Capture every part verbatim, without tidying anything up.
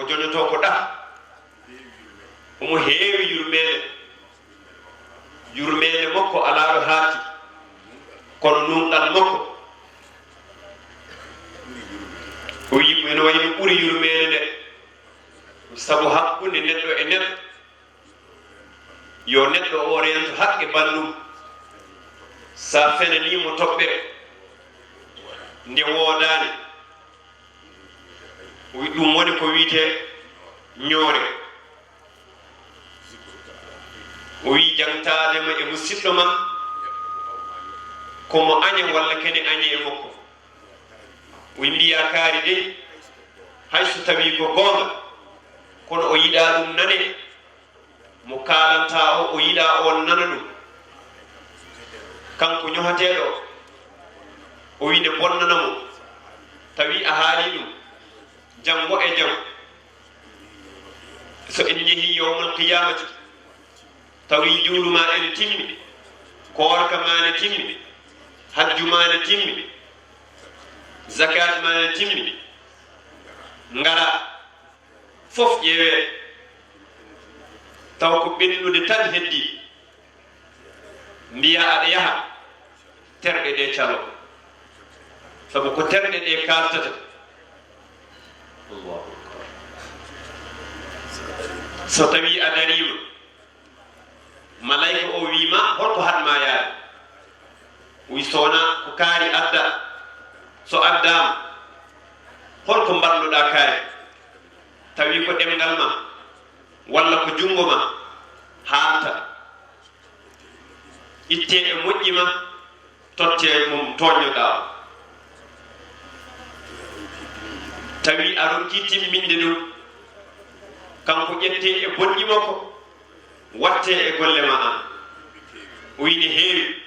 O joñotoo ko ɗah. Omo heewi yurmeende. Yurmeende makko alaa ɗo haatti, kono nuunɗal makko. O yi-, ene wayi no ɓuri yurmeende nde. Sabu hakkunde neɗɗo e neɗɗo, yo neɗɗo o reento haqqe banndum. So a fenanii mo toɓɓere, nde woodaani. O wi-, ɗum woni ko wiyetee ñoore. O wi, jaŋtaade ma e musiɗɗo ma, ko mo aña walla kene aña e makko. O wi, mbiyaa kaari dey, hay so tawii ko goonga, kono o yiɗaa ɗum nane. Mo kaalantaa o, o yiɗaa oon nana ɗum. Kanko ñohateeɗo o, o wi ne bonnana mo. Tawi a haalii ɗum, janngo e jam, so en njehii yawmal qiyaamati, tawi juulu maa ene timmi, koorka maa ne timmi, hajju maa ne timmi, zakaat maa ne timmi, ngara. Fof ƴeewee, taw ko ɓennude tan heddii. Mbiyaa aɗa yaha, terɗe ɗe calo. Sabu ko terɗe ɗe kaaltata. Allahu Akbar. So tawii a dariima, malayka o wii ma, hol ko haɗ ma yaade? Wi, so wonaa ko kaari adda, so addaama, hol ko mbaɗnoɗaa kaari? Tawi ko ɗemngal ma, walla ko junngo ma haalta. Ittee e moƴƴi ma, tottee mo tooñnoɗaa o. Tawi a ronkii timminde ɗum, kanko ƴettee e bonɗi makko, wattee e golle ma aan. O wi ne heewi.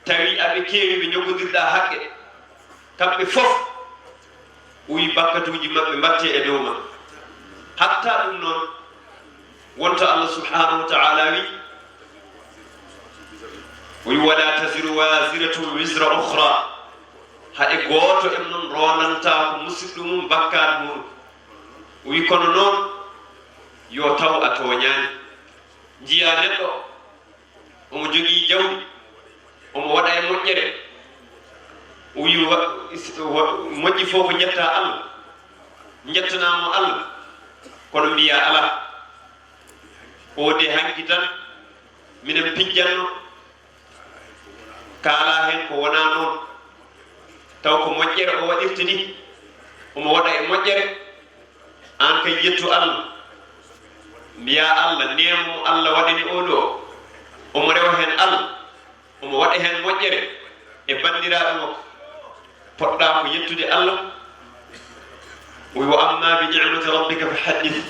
Tawi aɓe keewi ɓe njogodirɗaa haqqe, kamɓe fof, o wi bakkatuuji maɓɓe mbattee e dow ma. Hatta ɗum noon, wonto Allah subhanahu wa ta'ala wi, o wi, "Wala taziru waziratun wizra ukhra." Hay gooto en noon rondantaa ko musiɗɗo mum bakkaat muɗum. O wi, kono noon, yo taw a tooñaani. Njiyaa neɗɗo omo jogii jawdi, omo waɗa e moƴƴere. O wi wa-, is-, wa-, moƴƴi fof ko njetta Allah, njettanaa mo Allah, kono mbiyaa alaa. O de hanki tan, minen pijjanno, kaalaa heen ko wonaa noon. Taw ko moƴƴere o waɗirta ni, omo waɗa e moƴƴere. Aan kay yettu Allah, mbiyaa Allah, neema mo Allah waɗani oo ɗoo, omo rewa heen Allah, omo waɗa heen moƴƴere e banndiraaɓe makko. Poɗɗaa ko yettude Allah. O wi, "Wa amma bi ni'mati rabbika fa haddith."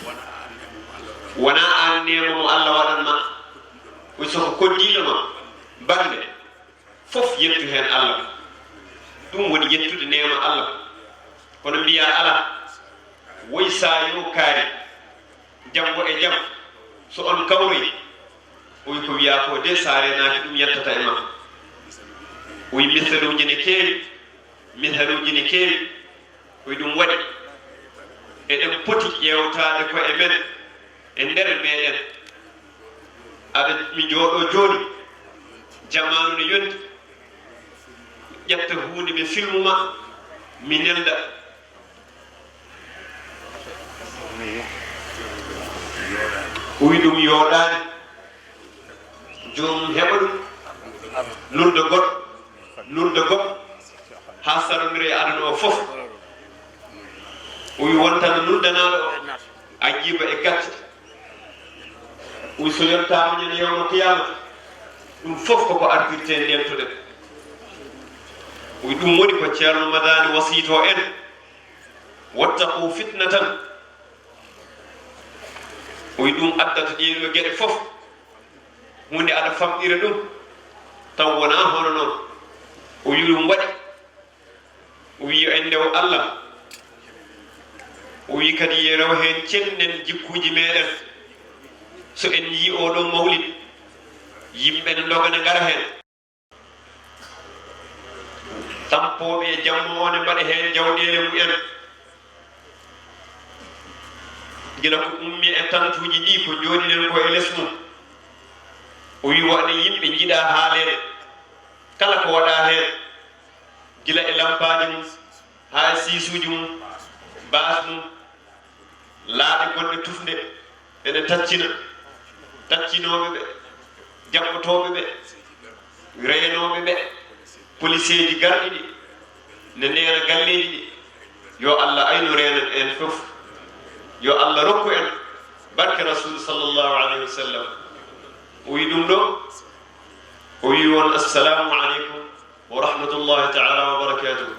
Wonaa aan neema mo Allah waɗan ma. O wi, so ko koddiiɗo ma bannde, fof yettu heen Allah. Ɗum woni yettude neema Allah. Kono mbiyaa alaa, woy saa yoo kaari, janngo e jam, so on kawroyi, o wi ko wiyaa ko de, so a reenaaki ɗum yettata e ma. O wi misaluuji ne keewi, misaluuji ne keewi. Ko ɗum waɗi, eɗen poti ƴeewtaade ko e men, e nder meɗen. Aɗa, mi jooɗo jooni, jamaanu ne yonti, ƴetta huunde, mi filmu ma, mi nelda. O wi ɗum yooɗaani. Joomum heɓa ɗum, nulda goɗɗo, nulda goɗɗo, haa sarondira e aduna o fof. O wi wonta no nuldanaaɗo o, a jiiba e gacce. O wi so yontaama ñande yawmal qiyaamata, ɗum fof koko artirte ndentoɗen. O wi ɗum woni ko Ceerno Madani wasiytoo en, "Wattaqu fitnatan." O wi ɗum addata ɗee ɗoo geɗe fof. Huunde aɗa famɗira ɗum, taw wonaa hono noon. O wi ɗum waɗi. O wi yo en ndew Allah. O wi kadi yo rew heen cennen jikkuuji meɗen. So en yii oo ɗoo mawlid, yimɓe ne ndogana ngara heen. Tampooɓe e jamma o ne mbaɗa heen jawɗeele mumen. Gila ko ummi e tantuuji ɗi ko njooɗiɗen ko e les mum, o wi waɗa yimɓe njiɗa haaleede kala ko waɗa heen, gila e lampaaji mum haa e siisuuji mum, baas mum, laaɗe gonɗe tufnde ene taccina, taccinooɓe ɓe, jaɓɓotooɓe ɓe, reenooɓe ɓe, poliseeji garɗi ɗi, ne ndeena galleeji ɗi. Yo Allah aynu reenan en fof. Yo Allah rokku en barke Rasul sallallahu alayhi wa sallam. O wi ɗum ɗo, o wi won assalamu aleykum wa rahmatullahi taala wa barakatuh.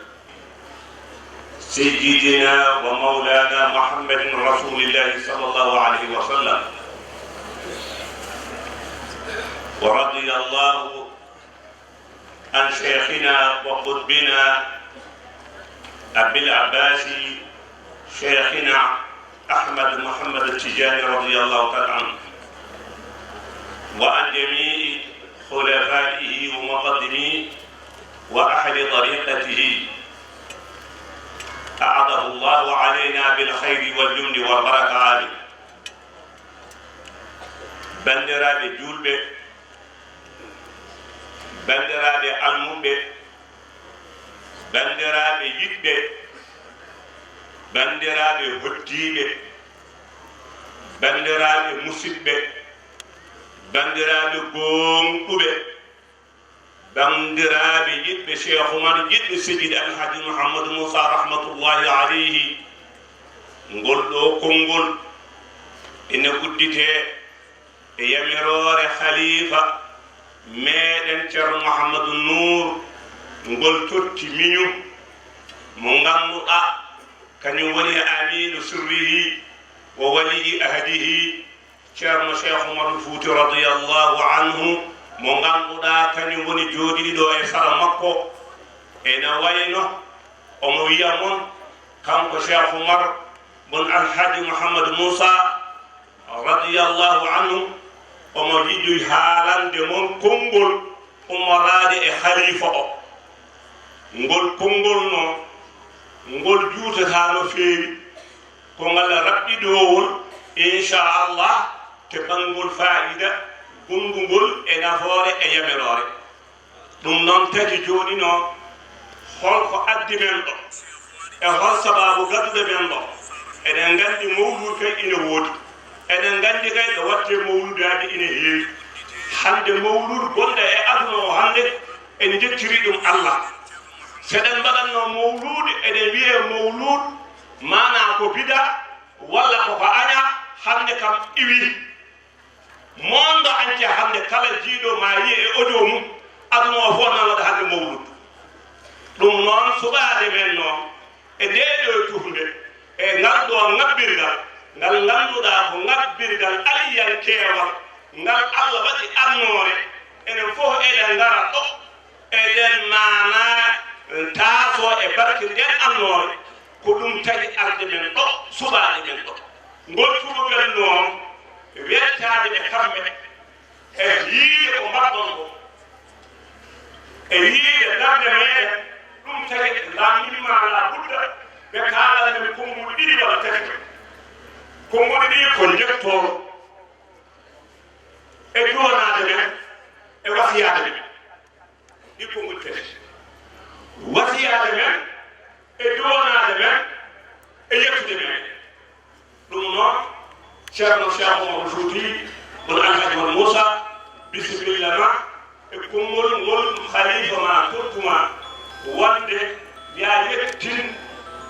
سيدنا ومولانا محمد رسول الله صلى الله عليه وسلم. ورضي الله عن شيخنا وقطبنا أبي العباس شيخنا أحمد محمد التجاني رضي الله تعالى عنه، وعن جميع خلفائه ومقدميه وأهل طريقته، أعاده الله علينا بالخير واليمن والبركة. Banndiraaɓe juulɓe, banndiraaɓe almuɓɓe, banndiraaɓe yiɗɓe, banndiraaɓe hoddiiɓe, banndiraaɓe musidɓe, banndiraaɓe gooŋɗuɓe, banndiraaɓe yiɗɓe Cheikh Oumar, yiɗɓe Seydi Alhaji Mouhamadou Moussa rahmatullahi aleyhi, ngol ɗo konngol ina udditee e yamiroore Khalifa meɗen Ceerno Mouhamadou Nour, ngol totti miñum mo ngannduɗaa kañum woni Aminu sirrihi wa waliyi ahdihi, Ceerno Cheikh Oumar Fouti radiyallahu anhu, mo ngannduɗaa kañum woni jooɗiiɗo e sara makko. Ena wayno omo wiya mon, kanko Cheikh Oumar bun Alhaji Mouhamadou Moussa radiyallahu anhu, omo yiɗi haalande mon konngol ummoraade e Khalifa o. Ngol konngol noon, ngol juutataa no feewi, ko ngal raɓɓiɗoowol, inchallah, keɓangol faayiida gonngungol e nafoore e yamiroore. Ɗum noon tagi jooni noon, hol ko addi men ɗo? E hol sabaabu gaddude men ɗo? Eɗen nganndi mawluud kay ina woodi. Eɗen nganndi kay ɗo waɗtee mawluudaaji ina heewi. Hannde mawluud gonɗo e aduna o hannde, en njettiri ɗum Allah. So eɗen mbaɗatnoo mawluud, eɗen wiyee mawluud, maanaa ko bida, walla ko ko aña, hannde kam iwi. Mondo ance hannde kala jiiɗo ma yiye e audio mum, aduna o fof nan waɗa hannde mawluud. Ɗum noon suɓaade men noon e ndee ɗo tufnde, e ngal ɗo ŋabbirgal, ngal ngannduɗaa ko ŋabbirgal aliyankeewal, ngal Allah waɗi annoore, enen fof eɗen ngara ɗo, eɗen maana taasoo e barke nden annoore, ko ɗum tagi arde men ɗo, suɓaade men ɗo. Ngol cuɓugel noon, wettaade ɓe kamɓe, e yiide ko mbaɗɗon ko, e yiide darnde meɗen, ɗum tagi lamminma la budda, ɓe kaalana men konnguɗi ɗiɗi walla tati. Konnguɗi ɗi ko njettoor e duwanaade men, e wasiyaade men. Ɗi konnguɗi tati. Wasiyaade men, e duwanaade men, e yettude men. Ɗum noon, Ceerno Cheikh Oumar Fouti, on Alhaji Moussa, bisimilla ma e konngol ngol Khalifa ma tottuma, wonde ya yettin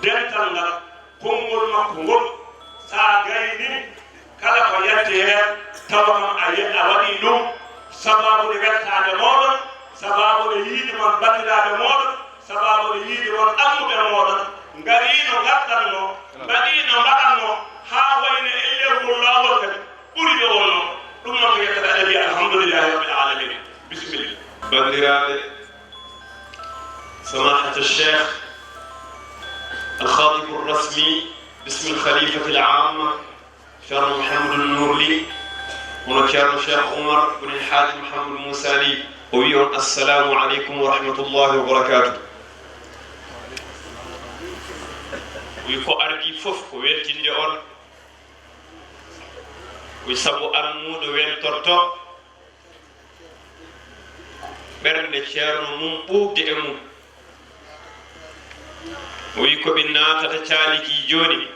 dental ngal, konngol makko ngol, sa gayni kala ko yalti heen, tawa kam a ye-, a waɗi ɗum sabaabu nde weltaade mooɗon, sabaabu nde yiide mon banndiraaɓe mooɗon, sabaabu nde yiide mon almuɓe mooɗon, ngariino ngartanno, mbaɗiino mbaɗanno, haa wayno e lewru laawol kadi ɓuri ɓe wonno. Ɗum noon ko yettata ene mbiya alhamdulillahi rabbil alamin. Bisimilla. Banndiraaɓe, Samahata Cheikh Al Khatibu Rasmi bismil Khalifatil Amma, Ceerno Mouhamadou Nour Ly, hono Ceerno Cheikh Oumar bun El Hadj Mouhamadou Moussa Ly, o wi on assalamu aleykum wa rahmatullahi wa barakatuh. Wi ko ardi fof ko weltinde on, Wi sabu almuudo weltorto ɓernde ceerno mum ɓuuɓde e mum. O wi ko min naatata caaliki jooni.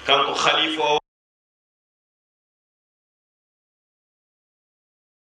Kanko khalifa o